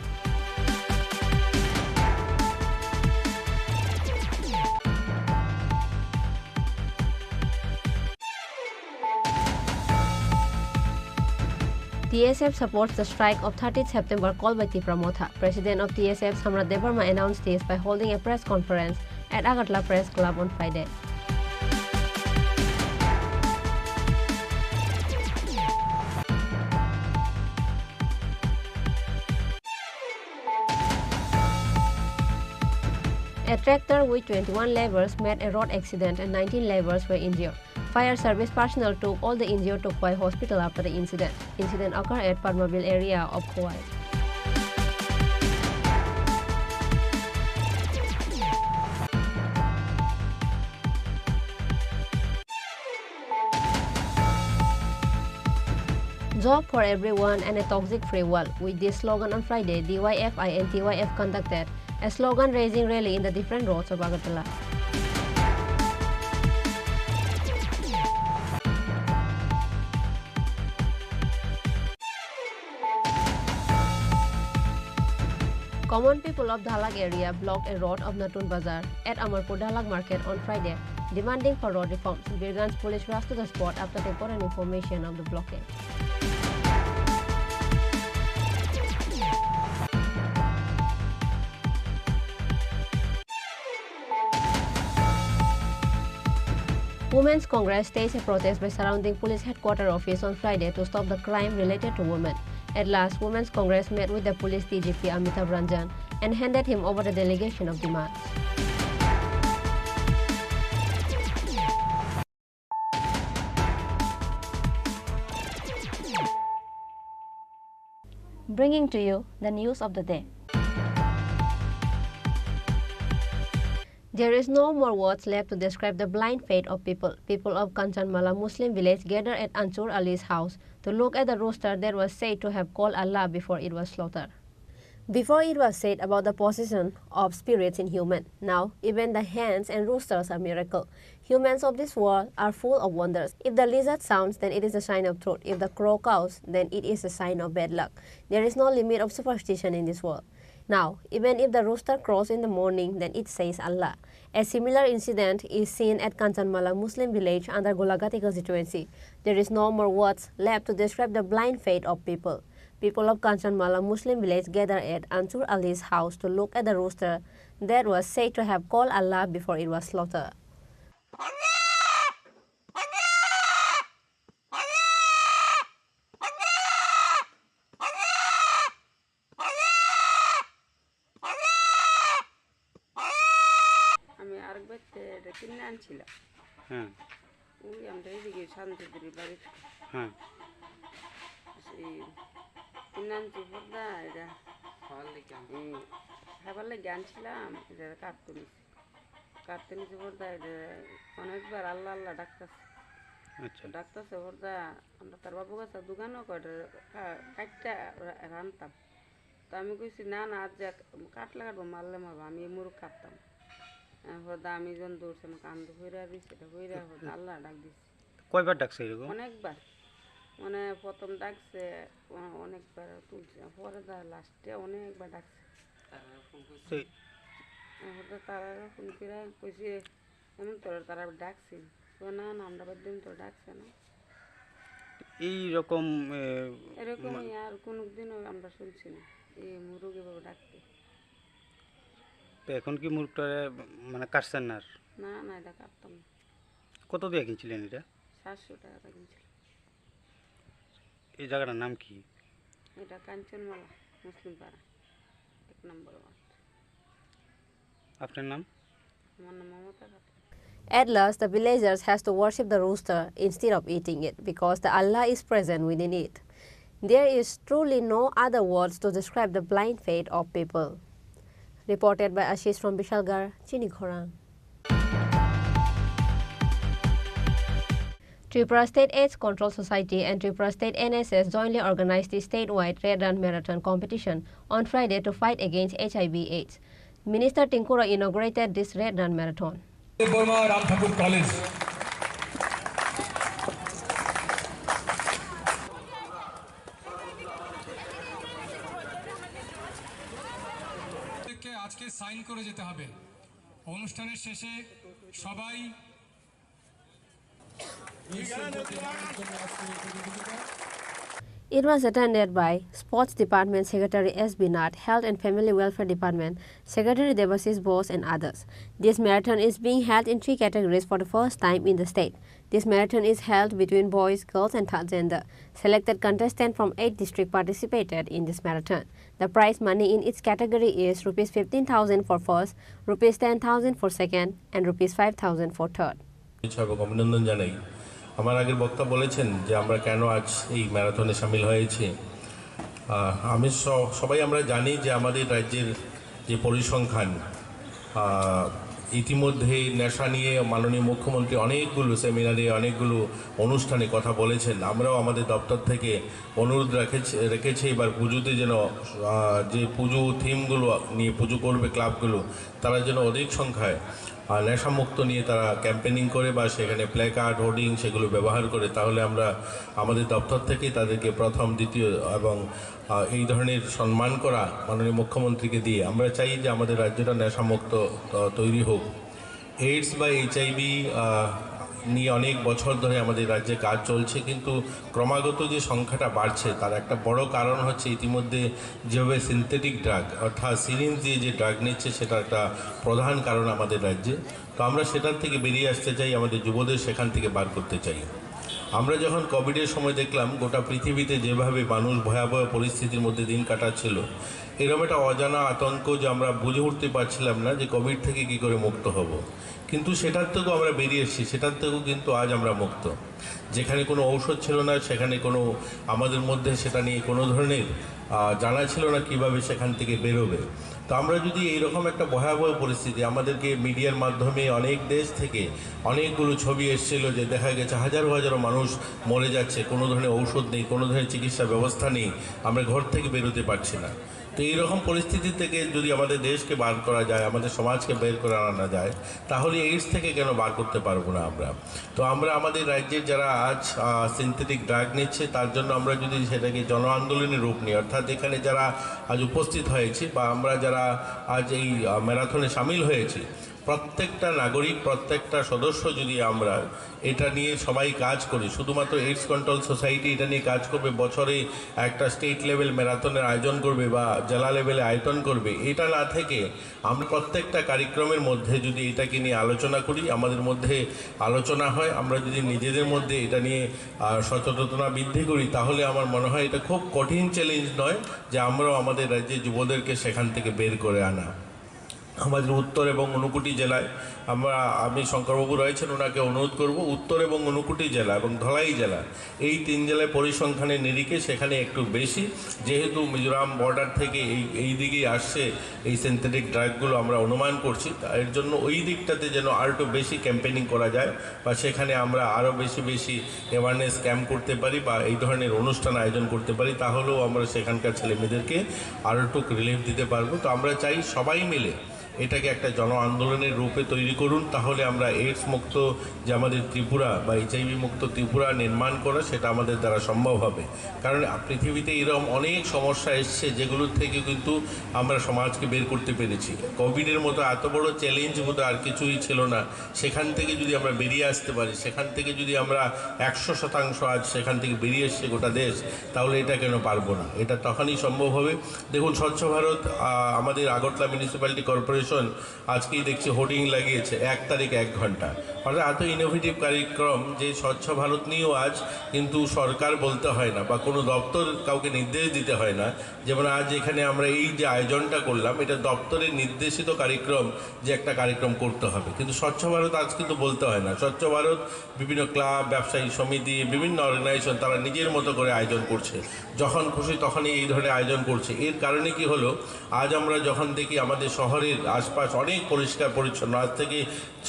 T S F supports the strike of thirtieth September called by Tipra Motha. President of T S F Samrat Debbarma announced this by holding a press conference at Agartala Press Club on Friday. A tractor with twenty-one labourers met a road accident and nineteen labourers were injured. Fire service personnel took all the injured to Khowai Hospital after the incident. Incident occurred at Padmaville area of Khowai. Job for everyone and a toxic free world. With this slogan on Friday, D Y F I and T Y F conducted a slogan raising rally in the different roads of Agartala. Common people of Dhalak area blocked a road of Natun Bazar at Amarpur Dhalak Market on Friday, demanding for road reforms. Birganj police rushed to the spot after they got an information of the blockade. Women's Congress staged a protest by surrounding police headquarter office on Friday to stop the crime related to women. At last, Women's Congress met with the police D G P Amitabh Ranjan and handed him over the delegation of demands. Bringing to you the news of the day. There is no more words left to describe the blind faith of people. People of Kanchanmala Muslim village gathered at Ansur Ali's house to look at the rooster that was said to have called Allah before it was slaughtered. Before it was said about the possession of spirits in human. Now, even the hens and roosters are miracle. Humans of this world are full of wonders. If the lizard sounds, then it is a sign of truth. If the crow caws, then it is a sign of bad luck. There is no limit of superstition in this world. Now, even if the rooster crows in the morning, then it says Allah. A similar incident is seen at Kanchanmala Muslim village under Golaghat constituency. There is no more words left to describe the blind faith of people. People of Kanchanmala Muslim village gathered at Ansur Ali's house to look at the rooster that was said to have called Allah before it was slaughtered. আমি আরেক বাড়িতে এটা কিনে আনছিলাম। হ্যাঁ। ওই আমরা এইদিকে শান্তিপুরের বাড়িতে। হ্যাঁ। এই কিনে আনছি বলদা এটা। খাবার লেগে আনছি। এই খাবার লেগে আনছিলাম, এটা কাটতে নিছি। কাটতে নিছি বলদা এটা অনেকবার আল্লাহ আল্লাহ ডাকতেছে। আচ্ছা। ডাকতেছে বলদা, আমরা তার বাবু কাছে দোকানও কয়টা কা-, কাটটা রা-, রানতাম। তো আমি কইছি, "না, না, আজ যে কাটলে কাটবো, মারলে মারবো, আমি এই মুরুখ কাটতাম।" আহ, হদা আমি যখন দৌড়ছি, আমার কান তো হইরা রইছে, এটা হইরা হদা আল্লাহ ডাক দিছি। কয়বার ডাকছে এরকম? অনেকবার। মানে, প্রথম ডাকছে, অ-, অনেকবার তুলছে, পরে দা লাস্টে অনেকবার ডাকছে। তারা ফোন করছে। সেই আহ, হদা তারা ফোন করে কইছে, এমন তোরা তারা ডাকছে। তো না, না, আমরা বাদ দিন তো ডাকছে না। এই রকম, এ, এরকম মানে আর কোনোদিনও আমরা শুনছি না, এই মুরগ এভাবে ডাকতে। তো এখন কি মুরগটা, মানে, কাটছেন না আর? না, না, এটা কাটতাম না। কত দিয়ে কিনছিলেন এটা? সাতশো টাকা দিয়ে কিনছিলাম। এই জায়গাটার নাম কি? এটা কাঞ্চনমালা মুসলিম পাড়া, এক নম্বর ওয়ার্ড। আপনার নাম? আমার নাম মমতা Khatun. At last, the villagers has to worship the rooster instead of eating it because the Allah is present within it. There is truly no other words to describe the blind faith of people. Reported by Ashish from Bishalgarh, Chinikhorang. Tripura State AIDS Control Society and Tripura State N S S jointly organized the statewide Red Run Marathon competition on Friday to fight against H I V AIDS. Minister Tinku Roy inaugurated this Red Run Marathon. Debbarma Ram Thakur College. আজকে সাইন করে যেতে হবে। অনুষ্ঠানের শেষে সবাই It was attended by Sports Department Secretary S B Nath, Health and Family Welfare Department Secretary Debasis Bose and others. This marathon is being held in three categories for the first time in the state. This marathon is held between boys, girls and third gender. Selected contestants from eight districts participated in this marathon. The prize money in each category is rupees fifteen thousand for first, rupees ten thousand for second and rupees five thousand for third. শুভেচ্ছা এবং অভিনন্দন জানাই। আমার আগের বক্তা বলেছেন যে আমরা কেন আজ এই ম্যারাথনে সামিল হয়েছি। আহ, আমি স-, সবাই আমরা জানি যে আমাদের রাজ্যের যে পরিসংখ্যান, আহ, ইতিমধ্যে নেশা নিয়ে মাননীয় মুখ্যমন্ত্রী অনেকগুলো সেমিনারে, অনেকগুলো অনুষ্ঠানে কথা বলেছেন। আমরাও আমাদের দপ্তর থেকে অনুরোধ রেখেছি, রেখেছি এবার পুজোতে যেন, আহ, যে পুজো থিমগুলো নিয়ে পুজো করবে ক্লাবগুলো, তারা যেন অধিক সংখ্যায়, আহ, নেশামুক্ত নিয়ে তারা ক্যাম্পেনিং করে বা সেখানে প্ল্যাকার্ড, হোর্ডিং সেগুলো ব্যবহার করে, তাহলে আমরা আমাদের দপ্তর থেকে তাদেরকে প্রথম, দ্বিতীয় এবং, আহ, এই ধরনের সম্মান করা মাননীয় মুখ্যমন্ত্রীকে দিয়ে। আমরা চাই যে আমাদের রাজ্যটা নেশামুক্ত, আহ, তৈরি হোক। এইডস বা এইচআইভি, আহ, নিয়ে অনেক বছর ধরে আমাদের রাজ্যে কাজ চলছে, কিন্তু ক্রমাগত যে সংখ্যাটা বাড়ছে, তার একটা বড় কারণ হচ্ছে ইতিমধ্যে যেভাবে সিনথেটিক ড্রাগ, অর্থাৎ সিরিঞ্জ দিয়ে যে ড্রাগ নিচ্ছে, সেটা একটা প্রধান কারণ আমাদের রাজ্যে। তো আমরা সেটার থেকে বেরিয়ে আসতে চাই, আমাদের যুবদের সেখান থেকে বার করতে চাই। আমরা যখন কোভিডের সময় দেখলাম গোটা পৃথিবীতে যেভাবে মানুষ ভয়াবহ পরিস্থিতির মধ্যে দিন কাটাচ্ছিল, এরকম একটা অজানা আতঙ্ক যে আমরা বুঝে উঠতে পারছিলাম না যে কোভিড থেকে কী করে মুক্ত হব, কিন্তু সেটার থেকেও আমরা বেরিয়ে এসেছি, সেটার থেকেও কিন্তু আজ আমরা মুক্ত। যেখানে কোনো ঔষধ ছিল না, সেখানে কোনো, আমাদের মধ্যে সেটা নিয়ে কোনো ধরনের, আহ, জানা ছিল না কিভাবে সেখান থেকে বেরোবে। তো আমরা যদি এইরকম একটা ভয়াবহ পরিস্থিতি, আমাদেরকে মিডিয়ার মাধ্যমে অনেক দেশ থেকে অনেকগুলো ছবি এসেছিল যে দেখা গেছে হাজারো হাজারো মানুষ মরে যাচ্ছে, কোনো ধরনের ঔষধ নেই, কোনো ধরনের চিকিৎসা ব্যবস্থা নেই, আমরা ঘর থেকে বেরোতে পারছি না। তো এইরকম পরিস্থিতি থেকে যদি আমাদের দেশকে বার করা যায়, আমাদের সমাজকে বের করে আনা যায়, তাহলে এইডস থেকে কেন বার করতে পারবো না আমরা? তো আমরা আমাদের রাজ্যের যারা আজ, আহ, সিনথেটিক ড্রাগ নিচ্ছে, তার জন্য আমরা যদি সেটাকে জন আন্দোলনের রূপ নিই, অর্থাৎ এখানে যারা আজ উপস্থিত হয়েছি বা আমরা যারা আজ এই, আহ, ম্যারাথনে সামিল হয়েছি, প্রত্যেকটা নাগরিক, প্রত্যেকটা সদস্য যদি আমরা এটা নিয়ে সবাই কাজ করি, শুধুমাত্র এইডস কন্ট্রোল সোসাইটি এটা নিয়ে কাজ করবে, বছরে একটা স্টেট লেভেল ম্যারাথনের আয়োজন করবে বা জেলা লেভেলে আয়োজন করবে, এটা না থেকে আমরা প্রত্যেকটা কার্যক্রমের মধ্যে যদি এটাকে নিয়ে আলোচনা করি, আমাদের মধ্যে আলোচনা হয়, আমরা যদি নিজেদের মধ্যে এটা নিয়ে, আহ, সচেতনতা বৃদ্ধি করি, তাহলে আমার মনে হয় এটা খুব কঠিন চ্যালেঞ্জ নয় যে আমরাও আমাদের রাজ্যে যুবদেরকে সেখান থেকে বের করে আনা। আমাদের উত্তর এবং ঊনকোটি জেলায় আমরা, আমি, শঙ্করবাবু রয়েছেন, ওনাকে অনুরোধ করব, উত্তর এবং ঊনকোটি জেলা এবং ধলাই জেলা, এই তিন জেলায় পরিসংখ্যানের নিরিখে সেখানে একটু বেশি, যেহেতু মিজোরাম বর্ডার থেকে এই, এই দিকেই আসছে এই সিনথেটিক ড্রাগগুলো, আমরা অনুমান করছি, তা এর জন্য ওই দিকটাতে যেন আর একটু বেশি ক্যাম্পেনিং করা যায় বা সেখানে আমরা আরও বেশি বেশি অ্যাওয়ারনেস ক্যাম্প করতে পারি বা এই ধরনের অনুষ্ঠান আয়োজন করতে পারি, তাহলেও আমরা সেখানকার ছেলেমেয়েদেরকে আরও একটু রিলিফ দিতে পারবো। তো আমরা চাই সবাই মিলে এটাকে একটা জন আন্দোলনের রূপে তৈরি করুন, তাহলে আমরা এইডস মুক্ত যে আমাদের ত্রিপুরা বা এইচআইভি মুক্ত ত্রিপুরা নির্মাণ করা, সেটা আমাদের দ্বারা সম্ভব হবে। কারণ পৃথিবীতে এরকম অনেক সমস্যা এসছে, যেগুলোর থেকে কিন্তু আমরা সমাজকে বের করতে পেরেছি। কোভিডের মতো এত বড় চ্যালেঞ্জ বোধহয় আর কিছুই ছিল না। সেখান থেকে যদি আমরা বেরিয়ে আসতে পারি, সেখান থেকে যদি আমরা একশো শতাংশ আজ সেখান থেকে বেরিয়ে এসছে গোটা দেশ, তাহলে এটা কেন পারবো না? এটা তখনই সম্ভব হবে। দেখুন, স্বচ্ছ ভারত, আহ, আমাদের আগরতলা মিউনিসিপ্যালিটি কর্পোরেশন আজকেই দেখছি হোর্ডিং লাগিয়েছে এক তারিখ এক ঘন্টা। অর্থাৎ এত ইনোভেটিভ কার্যক্রম যে স্বচ্ছ ভারত নিয়েও আজ কিন্তু সরকার বলতে হয় না বা কোনো দপ্তর কাউকে নির্দেশ দিতে হয় না। যেমন আজ এখানে আমরা এই যে আয়োজনটা করলাম, এটা দপ্তরের নির্দেশিত কার্যক্রম যে একটা কার্যক্রম করতে হবে, কিন্তু স্বচ্ছ ভারত আজ কিন্তু বলতে হয় না। স্বচ্ছ ভারত বিভিন্ন ক্লাব, ব্যবসায়ী সমিতি, বিভিন্ন অর্গানাইজেশন তারা নিজের মতো করে আয়োজন করছে, যখন খুশি তখনই এই ধরনের আয়োজন করছে। এর কারণে কি হলো, আজ আমরা যখন দেখি আমাদের শহরের আশপাশ অনেক পরিষ্কার পরিচ্ছন্ন, আজ থেকে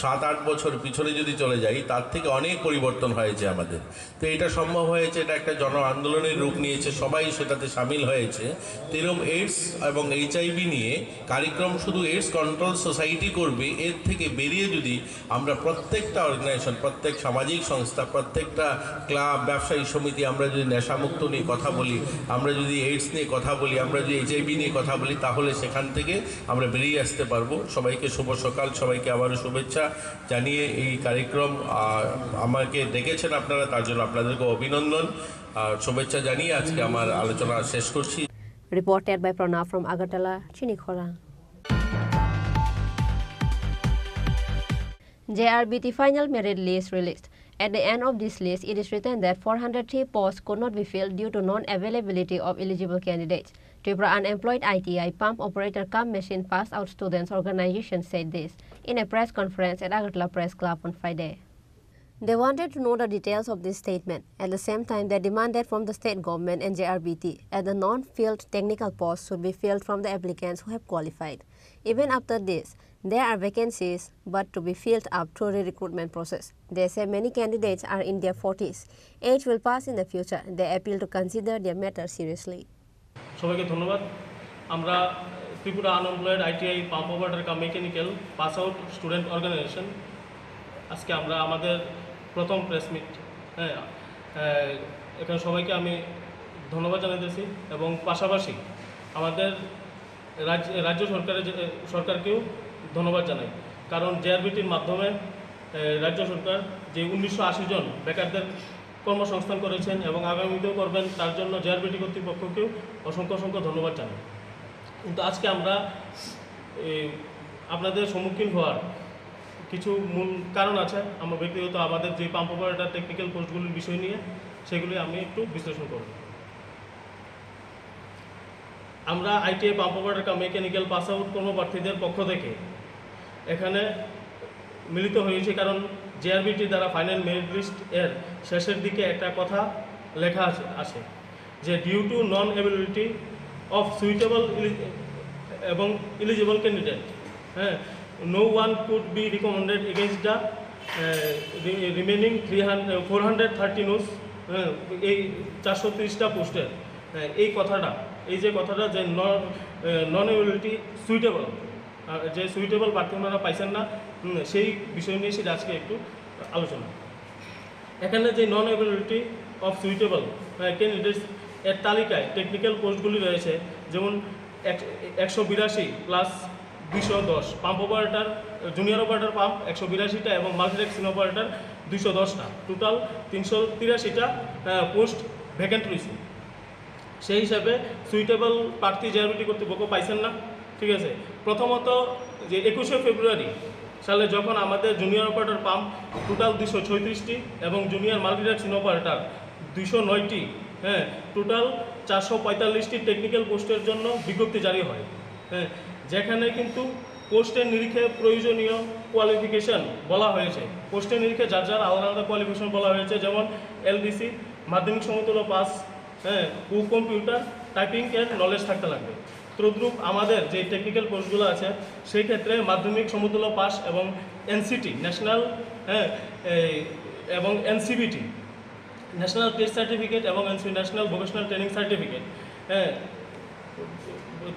সাত আট বছর পিছনে যদি চলে যাই, তার থেকে অনেক পরিবর্তন হয়েছে আমাদের। তো এটা সম্ভব হয়েছে, এটা একটা জন আন্দোলনের রূপ নিয়েছে, সবাই সেটাতে সামিল হয়েছে। তো এরকম এইডস এবং এইচআইভি নিয়ে কার্যক্রম শুধু এইডস কন্ট্রোল সোসাইটি করবে, এর থেকে বেরিয়ে যদি আমরা প্রত্যেকটা অর্গানাইজেশন, প্রত্যেক সামাজিক সংস্থা, প্রত্যেকটা ক্লাব, ব্যবসায়ী সমিতি, আমরা যদি নেশামুক্ত নিয়ে কথা বলি, আমরা যদি এইডস নিয়ে কথা বলি, আমরা যদি এইচআইভি নিয়ে কথা বলি, তাহলে সেখান থেকে আমরা বেরিয়ে আসতে পারবো। সবাইকে শুভ সকাল, সবাইকে আবারও শুভেচ্ছা জানিয়ে এই কার্যক্রম, আহ, আমাকে ডেকেছেন আপনারা, তার জন্য আপনাদেরকে অভিনন্দন আর শুভেচ্ছা জানিয়ে আজকে আমার আলোচনা শেষ করছি। Reported by Pranav from Agartala, Chini Khorang. J R B T final merit list released. At the end of this list, it is written that four hundred three posts could not be filled due to non-availability of eligible candidates. Tripura Unemployed I T I Pump Operator cum Machine Pass Out Students Organization said this in a press conference at Agartala Press Club on Friday. They wanted to know the details of this statement. At the same time, they demanded from the state government and J R B T that the non-filled technical posts should be filled from the applicants who have qualified. Even after this, there are vacancies, but to be filled up through the recruitment process. They say many candidates are in their forties. Age will pass in the future. They appeal to consider their matter seriously. সবাইকে ধন্যবাদ। আমরা Tripura unemployed ITI pump operator কাম mechanical pass out student organization, আজকে আমরা আমাদের প্রথম press meet. হ্যাঁ, আহ, এখানে সবাইকে আমি ধন্যবাদ জানাইতেছি এবং পাশাপাশি আমাদের রাজ্য, রাজ্য সরকারের যে, সরকারকেও ধন্যবাদ জানাই, কারণ জেআরবিটির মাধ্যমে, আহ, রাজ্য সরকার যে উনিশশো আশি জন বেকারদের কর্মসংস্থান করেছেন এবং আগামীতেও করবেন, তার জন্য জেআরবিটি কর্তৃপক্ষকেও অসংখ্য অসংখ্য ধন্যবাদ জানাই। কিন্তু আজকে আমরা এই আপনাদের সম্মুখীন হওয়ার কিছু মূল কারণ আছে। আমরা ব্যক্তিগত আমাদের যে পাম্প অপারেটর টেকনিক্যাল পোস্টগুলির বিষয় নিয়ে সেগুলি আমি একটু বিশ্লেষণ করব। আমরা আইটিআই পাম্প অপারেটর কাম মেকানিক্যাল পাস আউট কর্মপ্রার্থীদের পক্ষ থেকে এখানে মিলিত হয়েছি, কারণ জেআরবিটি দ্বারা ফাইনাল মেরিট লিস্ট এর শেষের দিকে একটা কথা লেখা আছে, আছে যে due to non availability of suitable এবং eligible candidate, হ্যাঁ, no one could be recommended against the remaining three hundred, four hundred thirty no's, হ্যাঁ, এই চারশো তিরিশটা পোস্টের, হ্যাঁ, এই কথাটা, এই যে কথাটা যে নন নন অ্যাভেলেবিলিটি সুইটেবল, যে সুইটেবল প্রার্থী ওনারা পাইছেন না, হুম, সেই বিষয় নিয়ে সেটা আজকে একটু আলোচনা। এখানে যে নন অ্যাভেলেবিলিটি অফ সুইটেবল ক্যান্ডিডেটস এর তালিকায় টেকনিক্যাল পোস্টগুলি রয়েছে, যেমন এক একশো বিরাশি প্লাস দুইশো দশ pump operator, junior operator pump একশো বিরাশিটা এবং মাল্টিট্যাক সিন অপারেটর দুইশো দশটা, টোটাল তিনশো তিরাশিটা পোস্ট ভ্যাকেন্ট রয়েছে। সেই হিসাবে সুইটেবল প্রার্থী জেআরবিটি কর্তৃপক্ষ পাইছেন না। ঠিক আছে, প্রথমত যে একুশে ফেব্রুয়ারি সালে যখন আমাদের জুনিয়র অপারেটর পাম্প টোটাল দুইশো ছয়ত্রিশটি এবং জুনিয়র মাল্টিট্যাক সিন অপারেটর দুইশো নয়টি, হ্যাঁ, টোটাল চারশো পঁয়তাল্লিশটি টেকনিক্যাল পোস্টের জন্য বিজ্ঞপ্তি জারি হয়, হ্যাঁ, যেখানে কিন্তু পোস্টের নিরিখে প্রয়োজনীয় কোয়ালিফিকেশন বলা হয়েছে। পোস্টের নিরিখে যার যার আলাদা আলাদা কোয়ালিফিকেশন বলা হয়েছে, যেমন এলডিসি, মাধ্যমিক সমতুল্য পাস, হ্যাঁ, ও কম্পিউটার টাইপিং এর নলেজ থাকতে লাগবে। তদ্রূপ আমাদের যে টেকনিক্যাল কোর্সগুলো আছে, সেই ক্ষেত্রে মাধ্যমিক সমতুল্য পাস এবং এনসিটি ন্যাশনাল, হ্যাঁ, এই, এবং এনসিবিটি ন্যাশনাল ট্রেড সার্টিফিকেট এবং NC national vocational training certificate, হ্যাঁ,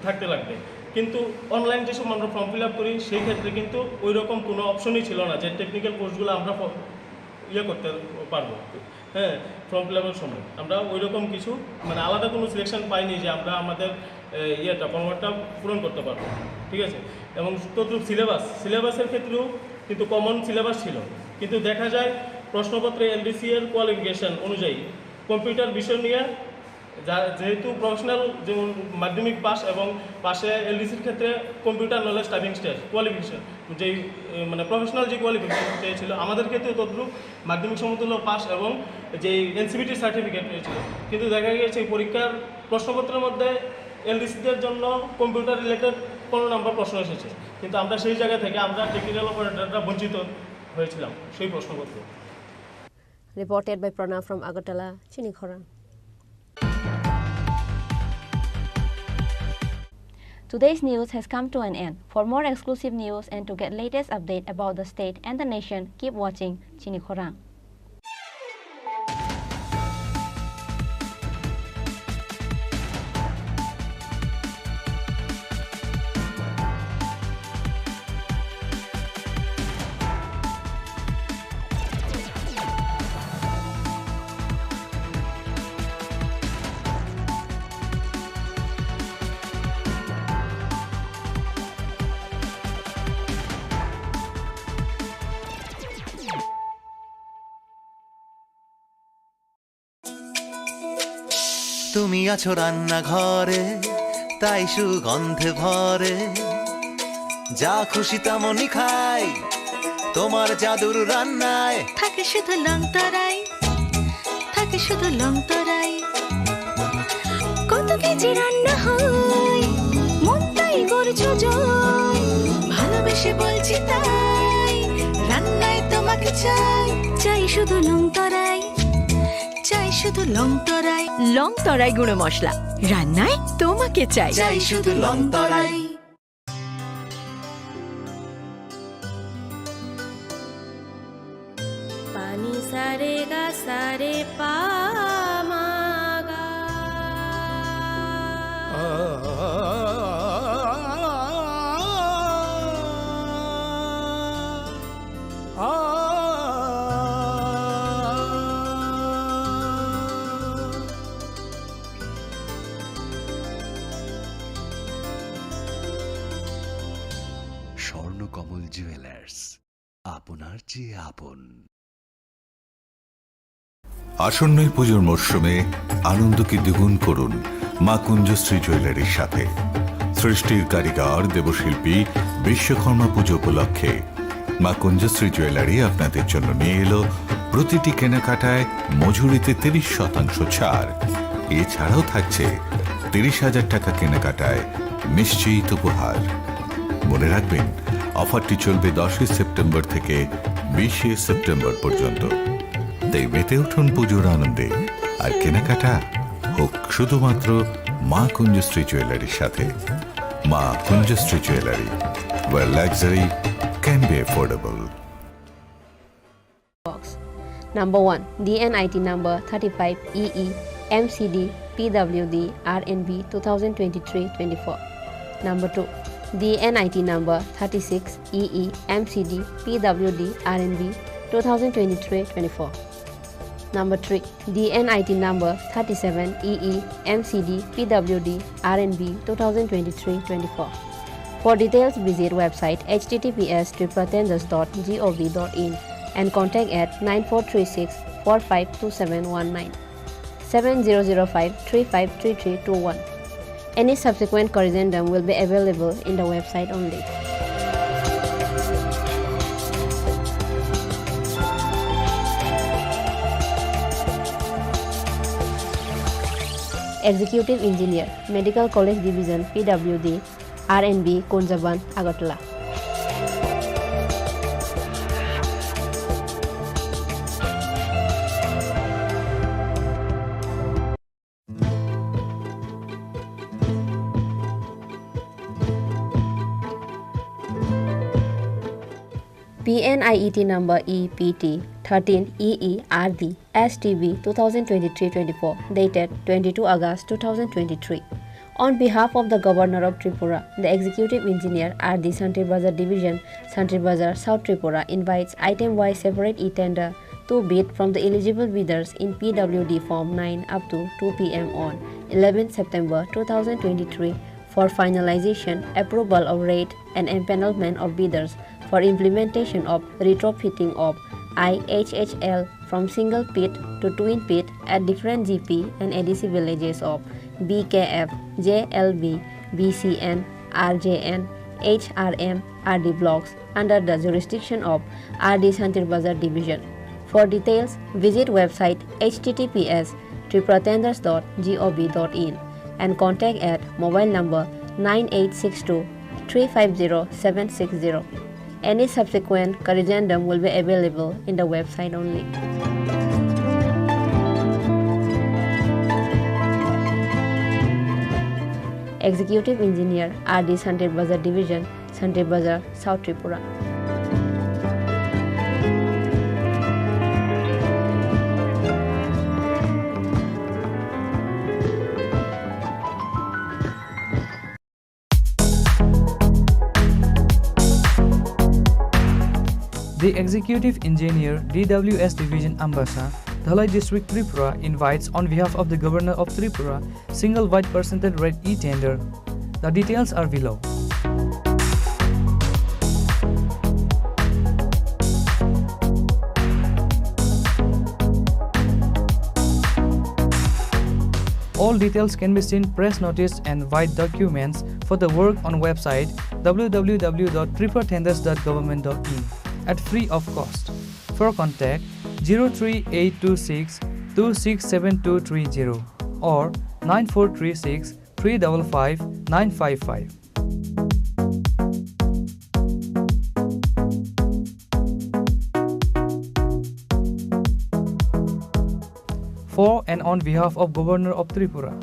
থাকতে লাগবে। কিন্তু অনলাইন যেসব আমরা ফর্ম ফিল আপ করি, সেই ক্ষেত্রে কিন্তু ওই রকম কোনো অপশনই ছিল না যে টেকনিক্যাল কোর্সগুলো আমরা ফ-, ইয়ে করতে পারবো, হ্যাঁ, ফর্ম ফিল আপের সময় আমরা ওই রকম কিছু, মানে, আলাদা কোনো সিলেকশন পাইনি যে আমরা আমাদের, এ, ইয়েটা, ফর্মেটটা পূরণ করতে পারবো, ঠিক আছে। এবং তদ্রূপ সিলেবাস, সিলেবাসের ক্ষেত্রেও কিন্তু কমন সিলেবাস ছিল, কিন্তু দেখা যায় প্রশ্নপত্রে এলডিসি এর কোয়ালিফিকেশন অনুযায়ী কম্পিউটার বিষয় নিয়ে যা, যেহেতু প্রফেশনাল, যেমন মাধ্যমিক পাস এবং পাশে এলডিসির ক্ষেত্রে computer knowledge typing stage qualification, যেই, এ, মানে, প্রফেশনাল যে কোয়ালিফিকেশন চেয়েছিল, আমাদের ক্ষেত্রে তদ্রূপ মাধ্যমিক সমতুল্য পাস এবং যেই এনসিবিটির সার্টিফিকেট পেয়েছিল। কিন্তু দেখা গিয়েছে পরীক্ষার প্রশ্নপত্রের মধ্যে এলডিসিদের জন্য কম্পিউটার রিলেটেড কোনো নাম্বার প্রশ্ন এসেছে, কিন্তু আমরা সেই জায়গা থেকে আমরা টেকনিক্যাল অপারেটররা বঞ্চিত হয়েছিলাম সেই প্রশ্নপত্র। Reported by Pranav from Agartala, Chini Khorang. Today's news has come to an end. For more exclusive news and to get latest update about the state and the nation, keep watching Chini Khorang. তুমি আছো রান্নাঘরে, তাই সুগন্ধে ভরে। যা খুশি তেমনই খাই, তোমার জাদুর রান্নায়। থাকে শুধু লং তরাই, থাকে শুধু লং তরাই। কত কেজি রান্না হয়, মনটাই করছো জয়। ভালোবেসে বলছি তাই, রান্নায় তোমাকে চাই। চাই শুধু লং তরাই, চাই শুধু লং তরাই। লং তরাই গুঁড়ো মশলা, রান্নায় তোমাকে চাই। চাই শুধু Longtharai. Pani sare ga sare pa ma ga. Swarnakamal jewellers, আপনার চেয়ে আপন। আসন্ন এই পুজোর মরশুমে আনন্দকে দ্বিগুণ করুন মা কুঞ্জশ্রী জুয়েলারির সাথে। সৃষ্টির কারিগর দেবশিল্পী বিশ্বকর্মা পুজো উপলক্ষে মা কুঞ্জশ্রী জুয়েলারি আপনাদের জন্য নিয়ে এলো প্রতিটি কেনাকাটায় মজুরিতে তিরিশ শতাংশ ছাড়। এছাড়াও থাকছে তিরিশ হাজার টাকা কেনাকাটায় নিশ্চিত উপহার। মনে রাখবেন, অফারটি চলবে দশই সেপ্টেম্বর থেকে বিশে সেপ্টেম্বর পর্যন্ত। তাই মেতে উঠুন পুজোর আনন্দে, আর কেনাকাটা হোক শুধুমাত্র মা কুঞ্জশ্রী জুয়েলারির সাথে। মা কুঞ্জশ্রী jewellery, where luxury can be affordable. Box. Number one, D N I T number thirty-five E E M C D P W D R N B two thousand twenty-three twenty-four. Number two, D N I T number thirty-six E E M C D P W D R N B two thousand twenty-three twenty-four. Number three, D N I T number thirty-seven E E M C D P W D R N B two thousand twenty-three twenty-four. For details, visit website H T T P S triple tenders dot G O V dot in and contact at nine four three six four five two seven one nine, seven zero zero five three five three three two one. Any subsequent corrigendum will be available in the website only. Executive Engineer, Medical College Division, P W D, R N B, Kunjaban, Agartala. P N I E T number E P T thirteen E E R D S T B two thousand twenty-three twenty-four, dated twenty-two August two thousand twenty-three. On behalf of the Governor of Tripura, the Executive Engineer R D Santri Bazar Division, Santri Bazar, South Tripura, invites item-wise separate e-tender to bid from the eligible bidders in P W D Form nine up to two P M on eleventh September two thousand twenty-three for finalization, approval of rate and empanelment of bidders for implementation of retrofitting of I H H L from single pit to twin pit at different G P and A D C villages of B K F, J L B, B C N, R J N, H R M, R D blocks under the jurisdiction of R D Santri Bazar Division. For details, visit website H T T P S triple tenders dot G O V dot in and contact at mobile number nine eight six two three five zero seven six zero. Any subsequent corrigendum will be available in the website only. Executive Engineer, R D Santri Bazar Division, Santri Bazar, South Tripura. The Executive Engineer, D W S Division, Ambasa, Dhalai District, Tripura, invites on behalf of the Governor of Tripura, single white percentage rate e-tender. The details are below. All details can be seen, press notice and white documents for the work on website w w w dot preferred tenders dot government dot in at free of cost. For contact, zero three eight two six two six seven two three zero or nine four three six three double five nine five five. For and on behalf of Governor of Tripura.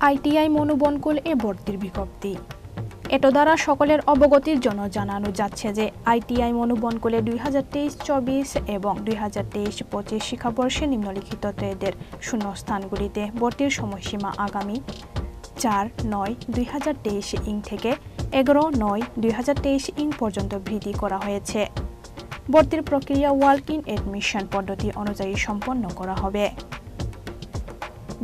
ITI মনোবনকুল এ ভর্তির বিজ্ঞপ্তি। এত দ্বারা সকলের অবগতির জন্য জানানো যাচ্ছে যে আইটিআই মনোবনকুলে দুই হাজার তেইশ চব্বিশ এবং দুই হাজার তেইশ পঁচিশ শিক্ষাবর্ষে নিম্নলিখিত ট্রেডের শূন্যস্থানগুলিতে ভর্তির সময়সীমা আগামী চার নয় দুই হাজার তেইশ ইং থেকে এগারো নয় দুই হাজার তেইশ ইং পর্যন্ত বৃদ্ধি করা হয়েছে। ভর্তির প্রক্রিয়া ওয়াক ইন অ্যাডমিশন পদ্ধতি অনুযায়ী সম্পন্ন করা হবে।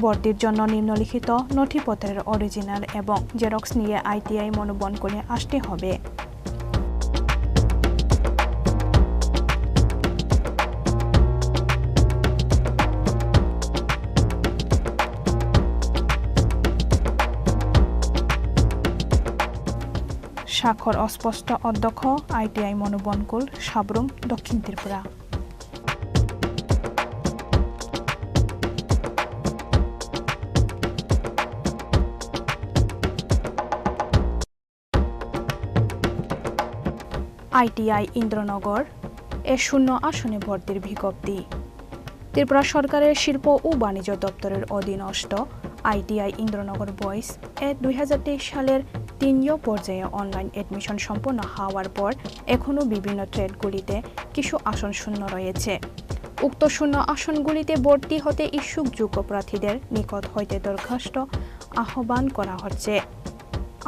ভর্তির জন্য নিম্নলিখিত নথিপত্রের অরিজিনাল এবং জেরক্স নিয়ে আইটিআই মনোবনকুলে আসতে হবে। স্বাক্ষর অস্পষ্ট, অধ্যক্ষ, আইটিআই মনোবনকুল, সাব্রুম, দক্ষিণ ত্রিপুরা। আইটিআই ইন্দ্রনগর এ শূন্য আসনে ভর্তির বিজ্ঞপ্তি। ত্রিপুরা সরকারের শিল্প ও বাণিজ্য দপ্তরের অধীনস্থ আইটিআই ইন্দ্রনগর বয়েজ এ দুই হাজার তেইশ সালের তিন য় পর্যায়ে অনলাইন অ্যাডমিশন সম্পন্ন হওয়ার পর এখনও বিভিন্ন ট্রেডগুলিতে কিছু আসন শূন্য রয়েছে। উক্ত শূন্য আসনগুলিতে ভর্তি হতে ইচ্ছুক যোগ্য প্রার্থীদের নিকট হইতে দরখাস্ত আহ্বান করা হচ্ছে।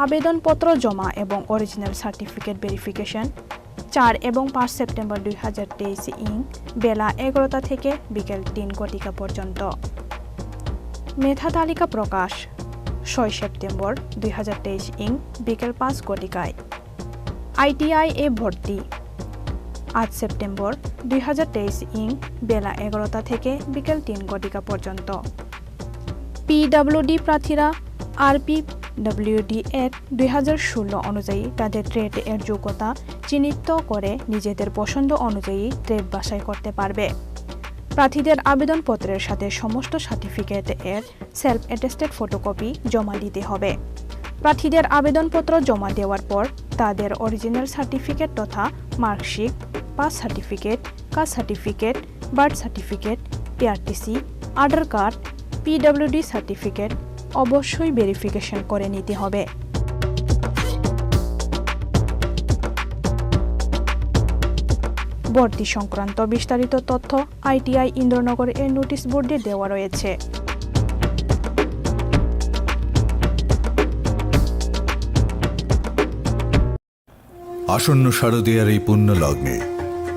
আবেদনপত্র জমা এবং অরিজিনাল সার্টিফিকেট ভেরিফিকেশন চার এবং পাঁচ সেপ্টেম্বর দুই হাজার তেইশ ইং বেলা এগারোটা থেকে বিকেল তিন ঘটিকা পর্যন্ত। মেধা তালিকা প্রকাশ ছয় সেপ্টেম্বর দুই হাজার তেইশ ইং বিকেল পাঁচ ঘটিকায়। আইটিআই এ ভর্তি আট সেপ্টেম্বর দুই হাজার তেইশ ইং বেলা এগারোটা থেকে বিকেল তিন ঘটিকা পর্যন্ত। পিডব্লিউডি প্রার্থীরা আরপিডব্লিউডি অ্যাক্ট দুই হাজার ষোলো অনুযায়ী তাদের ট্রেড এর যোগ্যতা চিহ্নিত করে নিজেদের পছন্দ অনুযায়ী ট্রেড বাছাই করতে পারবে। প্রার্থীদের আবেদনপত্রের সাথে সমস্ত সার্টিফিকেট এর সেলফ অ্যাটেস্টেড ফটোকপি জমা দিতে হবে। প্রার্থীদের আবেদনপত্র জমা দেওয়ার পর তাদের অরিজিনাল সার্টিফিকেট তথা marksheet, pass certificate, caste certificate, birth certificate, PRTC, Aadhaar card, PWD certificate অবশ্যই ভেরিফিকেশন করে নিতে হবে। ভর্তি সংক্রান্ত বিস্তারিত তথ্য আইটিআই ইন্দ্রনগর এর নোটিশ বোর্ডে দেওয়া রয়েছে। আসন্ন শারদীয়ার এই পুণ্য লগ্নে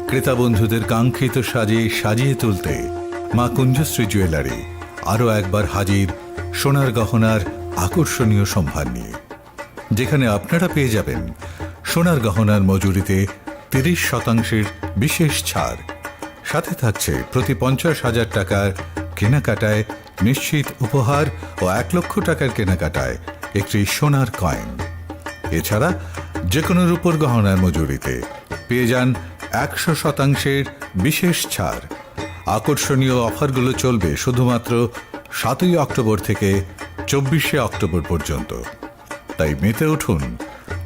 ক্রেতা বন্ধুদের কাঙ্ক্ষিত সাজে সাজিয়ে তুলতে মা কুঞ্জশ্রী জুয়েলারি আরও একবার হাজির সোনার গহনার আকর্ষণীয় সম্ভার নিয়ে, যেখানে আপনারা পেয়ে যাবেন সোনার গহনার মজুরিতে তিরিশ শতাংশের বিশেষ ছাড়। সাথে থাকছে প্রতি পঞ্চাশ হাজার টাকার কেনাকাটায় নিশ্চিত উপহার ও এক লক্ষ টাকার কেনাকাটায় একটি সোনার কয়েন। এছাড়া যে কোনো রূপোর গহনার মজুরিতে পেয়ে যান একশো শতাংশের বিশেষ ছাড়। আকর্ষণীয় অফারগুলো চলবে শুধুমাত্র সাতই অক্টোবর থেকে চব্বিশে অক্টোবর পর্যন্ত। তাই মেতে উঠুন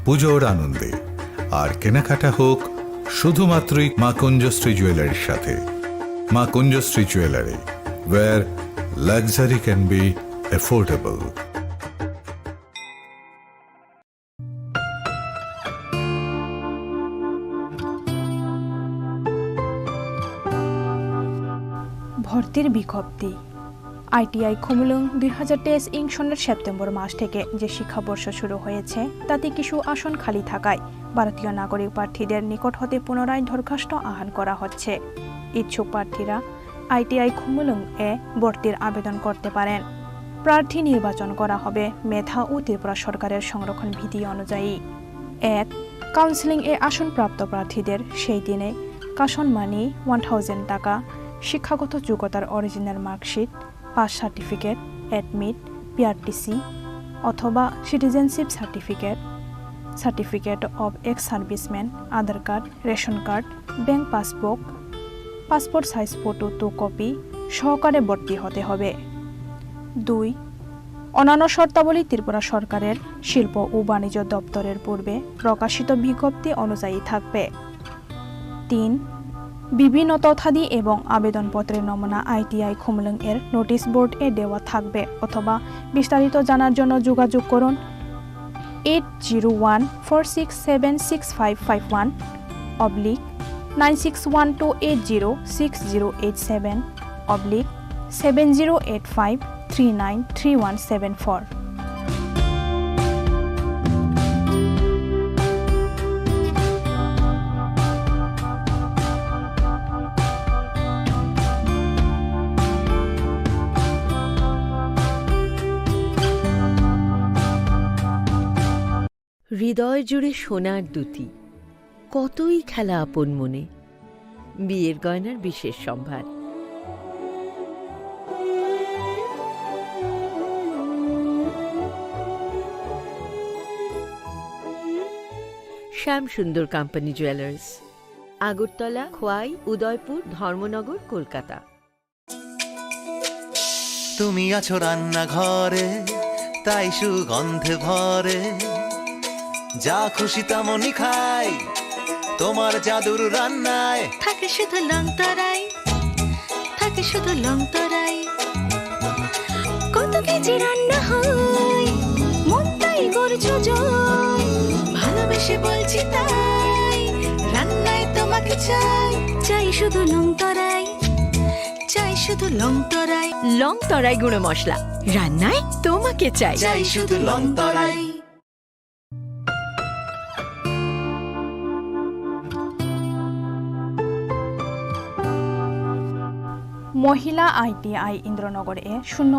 পুজোর আনন্দে, আর কেনাকাটা হোক শুধুমাত্রই মা কুঞ্জশ্রী জুয়েলারির সাথে। মা কুঞ্জশ্রী jewellery, where luxury can be affordable. ভর্তির বিজ্ঞপ্তি। আইটিআই খুমুলুং দুই হাজার তেইশ ইং সনের সেপ্টেম্বর মাস থেকে যে শিক্ষাবর্ষ শুরু হয়েছে, তাতে কিছু আসন খালি থাকায় ভারতীয় নাগরিক প্রার্থীদের নিকট হতে পুনরায় দরখাস্ত আহ্বান করা হচ্ছে। ইচ্ছুক প্রার্থীরা আইটিআই খুমুলুং এ ভর্তির আবেদন করতে পারেন। প্রার্থী নির্বাচন করা হবে মেধা ও ত্রিপুরা সরকারের সংরক্ষণ বিধি অনুযায়ী। এক, কাউন্সেলিং এ আসন প্রাপ্ত প্রার্থীদের সেই দিনে কাশন মানি ওয়ান থাউজেন্ড টাকা, শিক্ষাগত যোগ্যতার original marksheet, pass certificate, admit, PRTC অথবা citizenship certificate, certificate of ex serviceman, Aadhaar card, ration card, bank passbook, passport size photo two copy সহকারে ভর্তি হতে হবে। দুই, অন্যান্য শর্তাবলী ত্রিপুরা সরকারের শিল্প ও বাণিজ্য দপ্তরের পূর্বে প্রকাশিত বিজ্ঞপ্তি অনুযায়ী থাকবে। তিন, বিভিন্ন তথ্যাদি এবং আবেদনপত্রের নমুনা আইটিআই খুমলুং এর নোটিশ বোর্ড এ দেওয়া থাকবে অথবা বিস্তারিত জানার জন্য যোগাযোগ করুন eight zero one four six seven six five five one oblique nine six one two eight zero six zero eight seven oblique seven zero eight five three nine three one seven four. হৃদয় জুড়ে সোনার দ্যুতি, কতই খেলা আপন মনে। বিয়ের গয়নার বিশেষ সম্ভার। শ্যাম সুন্দর কোম্পানি জুয়েলার্স, আগরতলা, খোয়াই, উদয়পুর, ধর্মনগর, কলকাতা। তুমি আছো রান্নাঘরে, তাই সুগন্ধে ভরে। যা খুশি তেমনই খাই, তোমার জাদুর রান্নায়। থাকে শুধু লংতরাই, থাকে শুধু লংতরাই। কত কেজি রান্না হয়, মন তাই করছো জয়। ভালোবেসে বলছি তাই, রান্নায় তোমাকে চাই। চাই শুধু লংতরাই, চাই শুধু লংতরাই। লংতরাই গুঁড়ো মশলা, রান্নায় তোমাকে চাই। চাই শুধু লংতরাই। মহিলা আইটিআই ইন্দ্রনগর এ শূন্য